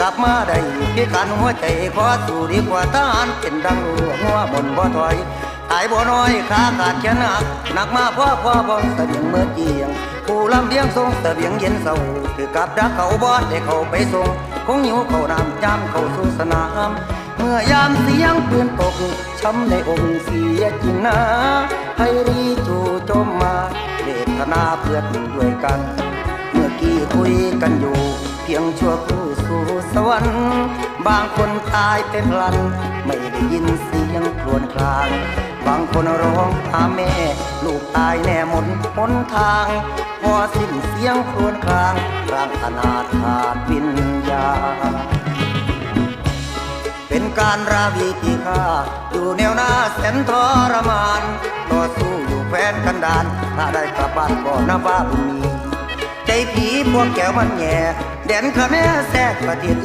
ກັບມາໄດ້ພິການຫົວໃຈ ຂໍສູ້ດີກວ່າທະຫານ ເປັນດັ່ງລູກງົວໝົນບໍ່ຖອຍ ຕາຍບໍ່ນ້ອຍ ຂາຂາດແຂນຫັກ ໜັກມາພໍພໍບໍ່ສະບຽງເໝິດກ້ຽງ ຜູ້ລຳລຽງສົ່ງສະບຽງເຢັນເຊົາ ຖືກກັບດັກເຂົາບໍ່ໄດ້ເຂົ້າໄປສົ່ງ ຄົງຫິວເຂົ້ານ້ຳ ຍາມເຂົ້າສູ່ສະໜາມ ເມື່ອຍາມສຽງປືນຕົກ ຊ້ຳໃນອົງເສຍຈິນນາ ໄພຣີຈູ່ໂຈມມາ ເວທະນາເພື່ອນດ້ວຍກັນ ເມື່ອກີ້ຄຸຍກັນຢູ່ ພຽງຊົ່ວຄູ່ສູ່ສະຫວັນ ບາງຄົນຕາຍເປັນພລັນ ໄມ່ໄດ້ຍິນສຽງຄລວນຄລາງ ບາງຄົນຮ້ອງຫາແມ່ ລູກຕາຍແນ່ໝົດຫົນທາງ ພໍສິ້ນສຽງຄລວນຄລາງ ຮ່າງອະນາດຂາດວິນຍານ ເປັນການລາວີຕີຂ້າ ຢູ່ແນວໜ້າແສນທໍລະມານ ຕໍ່ສູ້ຢູ່ແຄວ້ນກັນດານ ຖ້າໄດ້ກັບບ້ານກໍນັບວ່າບຸນມີ ໃຈຜີພວກແກວມັນແຫຍ່ ແດນຂະແມແຊກປະເທດອ